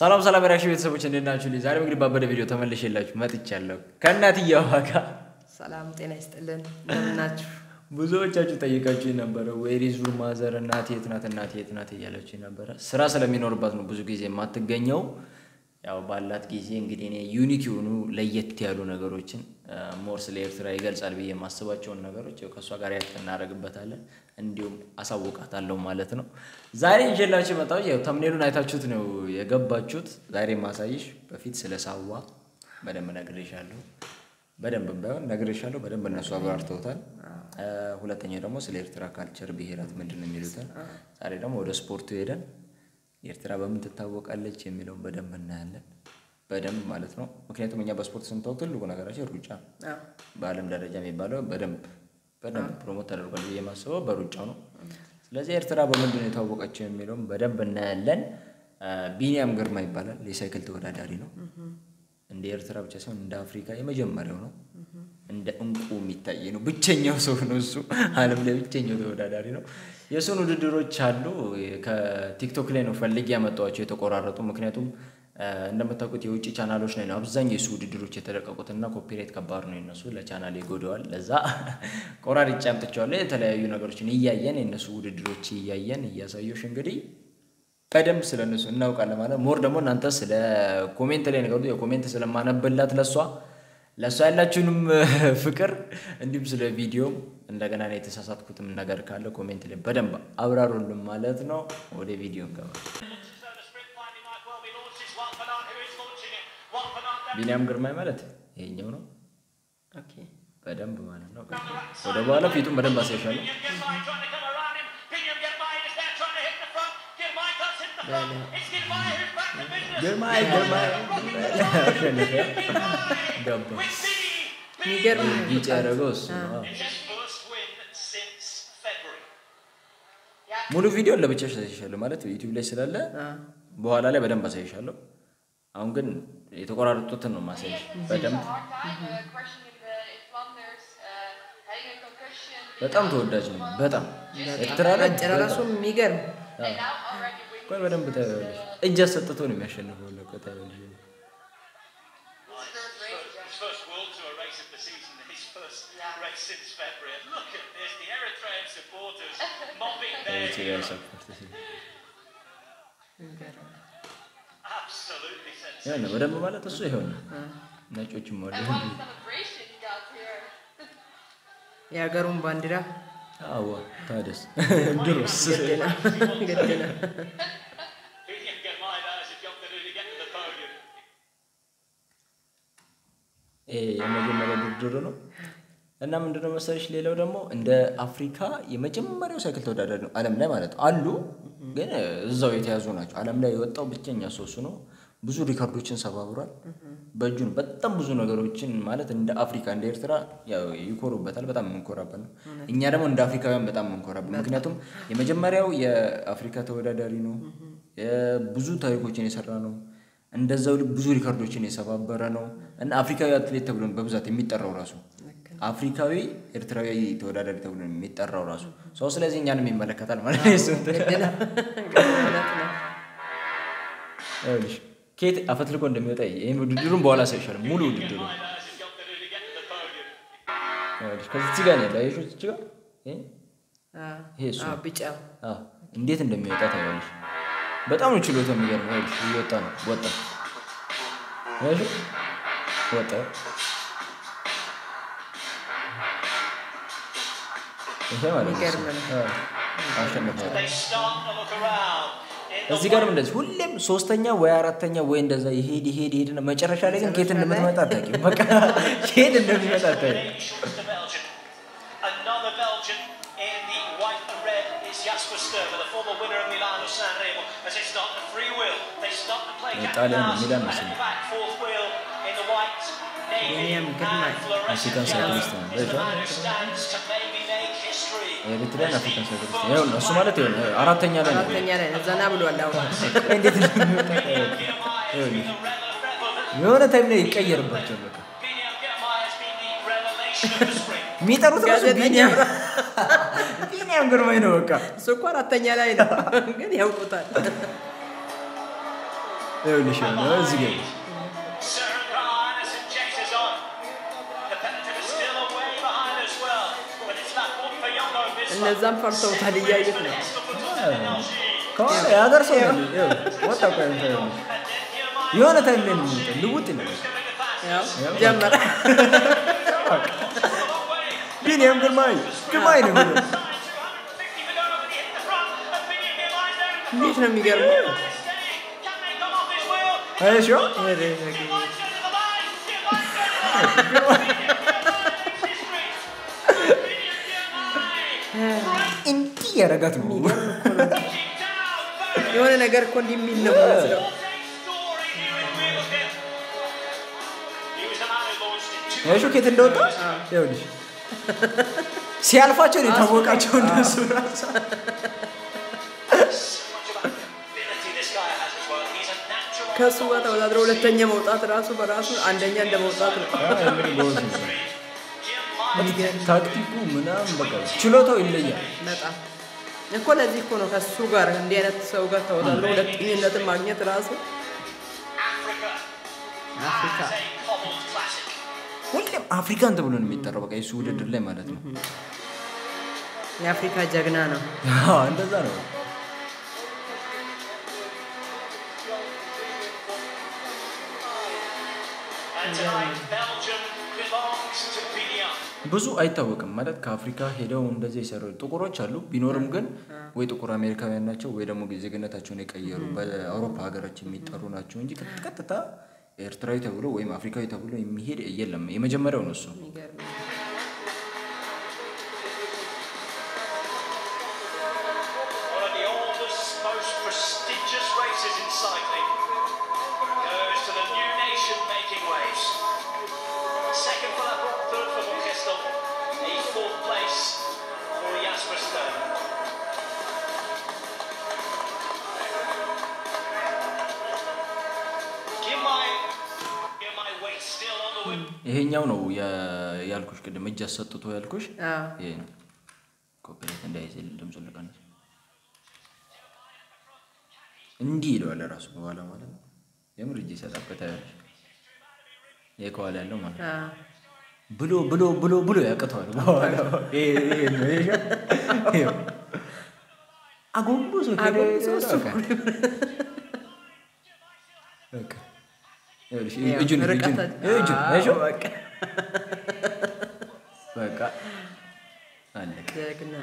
ሰላም ሰላም reaction ቤተሰቦች እንዴት ናችሁ? ዛሬ እንግዲህ ባበደ ቪዲዮ ተመልሼላችሁ መጥቻለሁ ከእናትየዋ ጋር። ሰላም ጤና ይስጥልን፣ እንደምን ናችሁ? ብዙዎቻችሁ ጠይቃችሁ ነበረ፣ where is your mother፣ እናቴ የት ናት፣ እናቴ የት ናት እያላችሁ ነበረ። ስራ ስለሚኖርባት ነው ብዙ ጊዜ የማትገኘው። ያው ባላት ጊዜ እንግዲህ እኔ unique የሆኑ ለየት ያሉ ነገሮችን more ስለ ኤርትራ ይገልጻል ብዬ የማስባቸውን ነገሮች ያው ከእሷ ጋር react እናደርግበታለን፣ እንዲሁም አሳውቃታለሁ ማለት ነው። ዛሬ ይዤላችሁ የመጣሁት ያው thumbnail ኡን አይታችሁት ነው የገባችሁት። ዛሬ ማሳይሽ በፊት ስለ ሳዋ በደንብ ነግሬሻለሁ። በደንብ ባይሆን ነግሬሻለሁ፣ በደንብ እነሱ አብራርተውታል። ሁለተኛው ደግሞ ስለ ኤርትራ culture ብሔራት ምንድን ነው የሚሉትን። ዛሬ ደግሞ ወደ ስፖርቱ ሄደን ኤርትራ በምን ትታወቃለች የሚለውን በደንብ እናያለን። በደንብ ማለት ነው። ምክንያቱም እኛ በስፖርት ስንታወቅ ትልቁ ነገራችን ሩጫ ነው። በዓለም ደረጃ የሚባለው በደንብ በደንብ promote ተደርጓል ብዬ የማስበው በሩጫው ነው። ስለዚህ ኤርትራ በምንድን ነው የታወቀችው የሚለውን በደንብ እናያለን። ቢኒያም ግርማ ይባላል። የሳይክል ተወዳዳሪ ነው። እንደ ኤርትራ ብቻ ሳይሆን እንደ አፍሪካ የመጀመሪያው ነው። እንደ እንቁ የሚታይ ነው። ብቸኛው ሰው ነው እሱ። ዓለም ላይ ብቸኛው ተወዳዳሪ ነው። የእሱን ውድድሮች አሉ። ከቲክቶክ ላይ ነው ፈልጌ ያመጣኋቸው የተቆራረጡ። ምክንያቱም እንደምታውቁት የውጭ ቻናሎች ላይ ነው አብዛኛው የእሱ ውድድሮች የተለቀቁት እና copyright ከባድ ነው የነሱ ለቻናል ይጎደዋል። ለዛ ቆራርጬ አምጥቼዋለሁ። የተለያዩ ነገሮችን እያየን የእነሱ ውድድሮች እያየን እያሳየሁሽ እንግዲህ በደንብ ስለ እነሱ እናውቃለን ማለት more ደግሞ እናንተ ስለ comment ላይ ነገሩ የ comment ስለማነብላት ለሷ ያላችሁንም ፍቅር እንዲሁም ስለ ቪዲዮም እንደገና ነው የተሳሳትኩትም ነገር ካለ comment ላይ በደንብ አብራሩልን ማለት ነው። ወደ ቪዲዮ እንገባ። ቢኒያም ግርማይ ማለት ይሄኛው ነው። Okay በደንብ ማለት ነው። ወደ በኋላ ፊቱን በደንብ አሳይሻለሁ። ግርማይ ግርማይ አሸነፈ። ገባ። የሚገርም ቢጫ ያደረገው እሱ ነው። ሙሉ ቪዲዮን ለብቻሽ አሳይሻለሁ ማለት ዩቲዩብ ላይ ስላለ በኋላ ላይ በደንብ አሳይሻለሁ። አሁን ግን የተቆራረጡትን ነው ማሳይሽ በደንብ። በጣም ተወዳጅ ነው። በጣም ኤርትራ ላይ አጨራረሱ የሚገርም። ቆይ በደንብ ታያለሽ። እጅ አሰጥቶ ነው የሚያሸንፈው። እኮ ታያለሽ። His first World Tour race of the season, his first race since February. And look at this, the Eritrean supporters mobbing their ኤርትራ hero. support Absolutely ይኸው ነው sensational. በደንብ ማለት እሱ ይኸው ነው። ነጮችም አሉ። የሀገሩን ባንዲራ አዎ ታደስ ድሮስ ግድ ነው ግድ ነው። Biniam Girmay has a job to do to get to the podium. ይሄ የመጀመሪያ ውድድሩ ነው እና ምንድነው መሰለሽ፣ ሌላው ደግሞ እንደ አፍሪካ የመጀመሪያው ሳይክል ተወዳዳሪ ነው ዓለም ላይ ማለት ነው። አሉ ግን እዛው የተያዙ ናቸው። ዓለም ላይ የወጣው ብቸኛ ሰው እሱ ነው። ብዙ ሪከርዶችን ሰባብሯል። በእጁ ነው በጣም ብዙ ነገሮችን ማለት እንደ አፍሪካ እንደ ኤርትራ ያው ይኮሩበታል። በጣም የምንኮራበት ነው። እኛ ደግሞ እንደ አፍሪካውያን በጣም የምንኮራበት፣ ምክንያቱም የመጀመሪያው የአፍሪካ ተወዳዳሪ ነው። ብዙ ታሪኮችን የሰራ ነው። እንደዛው ብዙ ሪከርዶችን የሰባበረ ነው እና አፍሪካዊ አትሌት ተብሎ ነው በብዛት የሚጠራው ራሱ አፍሪካዊ ኤርትራዊ ተወዳዳሪ ተብሎ ነው የሚጠራው ራሱ ሰው። ስለዚህ እኛንም ይመለከታል ማለት ነው። እሱ እንትን ግድ ነው ግድ ነው፣ እውነት ነው። ይኸውልሽ ከየት አፈትልኮ እንደሚወጣ ይሄን ውድድሩን በኋላ አሳይሻለሁ። ሙሉ ውድድሩ Girmay has a job to do to get to the podium. ይኸውልሽ ከዚህ ጋር ነው ያለው። አየሽው? እዚህ ጋር ይሄ ይሄ እሱ ነው። ቢጫ አዎ፣ እንዴት እንደሚወጣ ታያለሽ። በጣም ነው ችሎታው የሚገርመው። ይኸውልሽ እየወጣ ነው። ወጣ። አየሽው? ወጣ። ይሄ ማለት ነው። የሚገርም ነው። አዎ፣ አሸንፏል። They start to look around. In the እዚህ ጋርም እንደዚህ ሁሌም ሶስተኛ ወይ አራተኛ ወይ እንደዛ ይሄድ ይሄድ ይሄድና መጨረሻ ላይ ግን ከየት እንደምትመጣ አታውቂም። በቃ ከየት እንደሚመጣ አታውቂም። Danish with the Belgian. Another Belgian in the white and red is Jasper Stuyven, the former winner of Milano San Remo. As they start the free wheel, they start to play Jack ጣሊያን Naas ሚላን at መሰለኝ። the back, fourth wheel in the white, navy ቢኒያም ግርማይ and fluorescent African yellow cyclist ነው። is the man who stands to maybe make history. Eritrean African cyclist ይኸው ነው እሱ ማለት ይኸው ነው። አራተኛ ላይ ነው። አራተኛ ላይ ነው። ዘና ብሏል አሁን። እንዴት እንደሚወጣ Biniam Girmay has been the revel- የሆነ time ላይ ይቀየርባቸዋል። በቃ Biniam Girmay has been the revelation of the spring. የሚጠሩት ራሱ ጋዜጠኛ ቢኒያም ቢኒያም ግርማይ ነው። በቃ እሱ እኮ አራተኛ ላይ ነው፣ ግን ያውቁታል። ይኸውልሽ ነው እዚህ ጋር Søren Kragh Andersen chases on. The peloton is still a way behind as well. But it's Laporte for Jumbo Visma. እነዛም ፈርተውታል እያዩት ነው። ከሆነ የሀገር ሰው ነው። ይኸውልሽ ወጣ ቆይ እንትን ይኸውልሽ የሆነ time ላይ ነው የሚወጣው፣ ልውጥ ይላል። ያው ጀመረ። ቢኒያም ግርማይ ግርማይ ነው የሚለው። እንዴት ነው የሚገርመው! አየሽው? እንዲህ ያደረጋት ነው። የሆነ ነገር እኮ እንዲህ የሚል ነው የሚመስለው። አየሽው ከየት እንደወጣ? ይኸውልሽ ሲያልፋቸው ነው የታወቃቸው እነሱ ራሱ። ከእሱ ጋር ተወዳድሮ ሁለተኛ መውጣት ራሱ በራሱ አንደኛ እንደ መውጣት ነው። ታክቲኩ ምናምን በቃ ችሎታው ይለያል። በጣም እኮ ለዚህ እኮ ነው ከእሱ ጋር እንዲህ አይነት ሰው ጋር ተወዳድሮ ሁለተኝነትን ማግኘት ራሱ አፍሪካ ሁሌም አፍሪካን ተብሎ ነው የሚጠራው። በቃ የሱ ውድድር ላይ ማለት ነው። የአፍሪካ ጀግና ነው። አዎ፣ እንደዛ ነው። ብዙ አይታወቅም ማለት ከአፍሪካ ሄደው እንደዚህ የሰሩ ጥቁሮች አሉ። ቢኖርም ግን ወይ ጥቁር አሜሪካውያን ናቸው ወይ ደግሞ ዜግነታቸውን የቀየሩ በአውሮፓ ሀገሮች የሚጠሩ ናቸው እንጂ ቀጥታ ኤርትራዊ ተብሎ ወይም አፍሪካዊ ተብሎ የሚሄድ የለም። የመጀመሪያው ነው እሱ። የሚገርም ነው። One of the oldest, most prestigious races in cycling goes to the new nation making waves. Second for Laporte, third for Van Gestel, a fourth place for Jasper Stuyven. Girmay, Girmay waits still on the wheel. ይሄኛው ነው ያልኩሽ ቅድም እጅ አሰጥቶ ያልኩሽ አዎ። ይሄ ነው። copyright እንዳይዝል ድምፁን ልቀንስ። እንዲህ ይለዋል ራሱ በኋላ ማለት ነው። የምር እጅ ይሰጣበታል። ይሄ ከኋላ ያለው ማለት ነው። አዎ። ብሎ ብሎ ብሎ ብሎ ያቅተዋል። በኋላ ይሄ ይሄ ነው ይሄ ይሄ አጎንብሶ ሄደ። አጎንብሶ እሱ በቃ በቃ ይኸውልሽ እጁን እጁን እጁን አየሽው? በቃ በቃ አለቀ። ጀግና።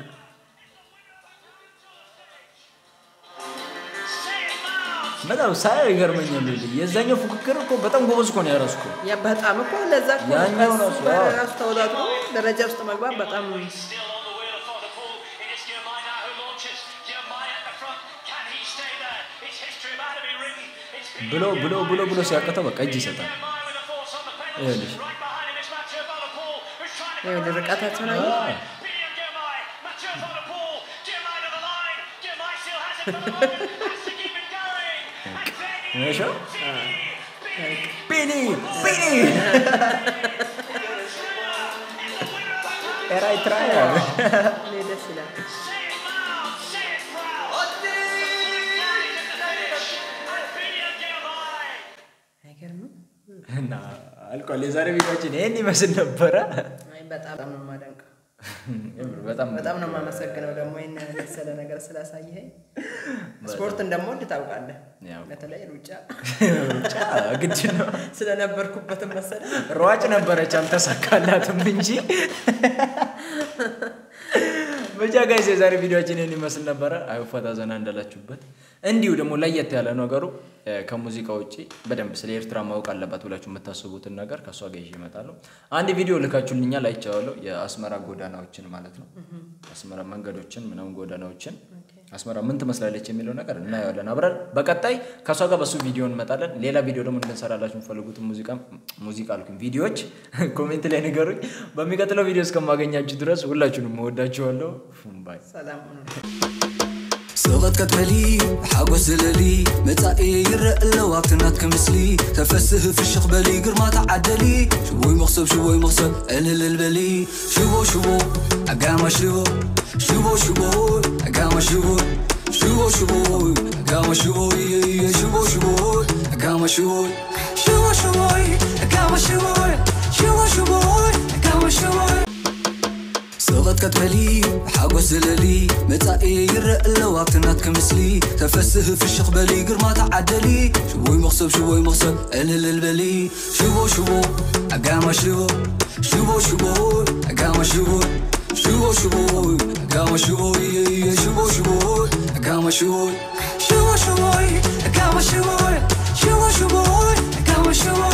በጣም ሳየው ይገርመኛል። የዛኛው ፉክክር እኮ በጣም ጎበዝ እኮ ነው ያራሱ እኮ ያ በጣም እኮ ለዛ እኮ ነው ያኛው ከእሱ ራሱ፣ ጋር አዎ። ራሱ ተወዳድሮ ደረጃ ውስጥ መግባት በጣም Still on the wheel of Van der Poel. It is Girmay now who launches. Girmay at the front. Can he stay there? It's history about to be written. It's ብሎ ብሎ ብሎ ብሎ ሲያቅተው በቃ እጅ ይሰጣል። Girmay with a force on the pedals. ይኸውልሽ Right behind him is Mathieu Van der Poel, who's trying to ይኸውልህ ርቀታቸውን አየህ? Biniam Girmay, Mathieu Van der Poel, Girmay to the line. Girmay still has it for the moment. Has to keep it going. And then አየሽው? ቢኒ ቢኒ ኤርትራ እኔ ደስ ይላል። say it loud, say it proud. And Biniam Girmay. አይገርምም? እና አልቋል። የዛሬ ቪዲዮአችን ይሄን ይመስል ነበረ። አይ በጣም ነው የማደንቀው። የምር በጣም በጣም ነው የማመሰግነው ደግሞ ይሄን መሰለ ነገር ስላሳየኸኝ። ስፖርት እንደምወድ ታውቃለህ። ያው። በተለይ ሩጫ ሩጫ ግድ ነው። ስለነበርኩበትም መሰለኝ። ሯጭ ነበረች አልተሳካላትም እንጂ። ብቻ guys የዛሬ ቪዲዮአችን ይህን ይመስል ነበረ። አይፈታ ዘና እንዳላችሁበት እንዲሁ ደግሞ ለየት ያለ ነገሩ ከሙዚቃ ውጭ በደንብ ስለ ኤርትራ ማወቅ አለባት ብላችሁ የምታስቡትን ነገር ከእሷ ጋር ይዤ እመጣለሁ። አንድ ቪዲዮ ልካችሁልኛል አይቼዋለሁ። የአስመራ ጎዳናዎችን ማለት ነው። አስመራ መንገዶችን ምናምን ጎዳናዎችን አስመራ ምን ትመስላለች የሚለው ነገር እናየዋለን አብረን በቀጣይ ከእሷ ጋር በሱ ቪዲዮ እንመጣለን። ሌላ ቪዲዮ ደግሞ እንድንሰራላችሁ የምትፈልጉትን ሙዚቃ ሙዚቃ አልኩኝ ቪዲዮዎች comment ላይ ንገሩኝ። በሚቀጥለው ቪዲዮ እስከማገኛችሁ ድረስ ሁላችሁንም እወዳችኋለሁ። bye። ሰላም ሁኑ። ስቕት ከትበሊ ሓጎስ ዝለሊ መጻኢ ይረአ ኣለዋ ኣብቲ ናትክ ምስሊ ተፈስህ ፍሽኽ በሊ ግርማ ተዓደሊ ሽቦይ መኽሰብ ሽቦይ መኽሰብ ዕልልል በሊ ሽቦ ሽቦ ኣጋማ ሽቦ ሽቦ ሽቦ ኣጋማ ሽቦ ሽቦ ሽቦ ኣጋማ ሽቦ ሽቦ ሽቦ። ዓጋማ ሽቦይ ሽቦ ሽቦይ ዓጋማ ሽቦይ ሽቦ ሽቦይ ዓጋማ ሽቦይ ስቕት ከትበሊ ሓጎስ ዝለሊ መጻኢ ይረአ ኣለዋ ኣብቲ ናትክ ምስሊ ተፈስህ ፍሽኽ በሊ ግርማ ተዓደሊ ሽቦይ መኽሰብ ሽቦይ መኽሰብ ዕልልል በሊ ሽቦ ሽቦ ዓጋማ ሽቦ ሽቦ ሽቦ ዓጋማ ሽቦ ሽቦ ሽቦ ዓጋማ ሽቦ ሽቦ ሽቦ ዓጋማ ሽቦ ሽቦ ሽቦ ዓጋማ ሽቦ ሽቦ ሽቦ ዓጋማ ሽቦ።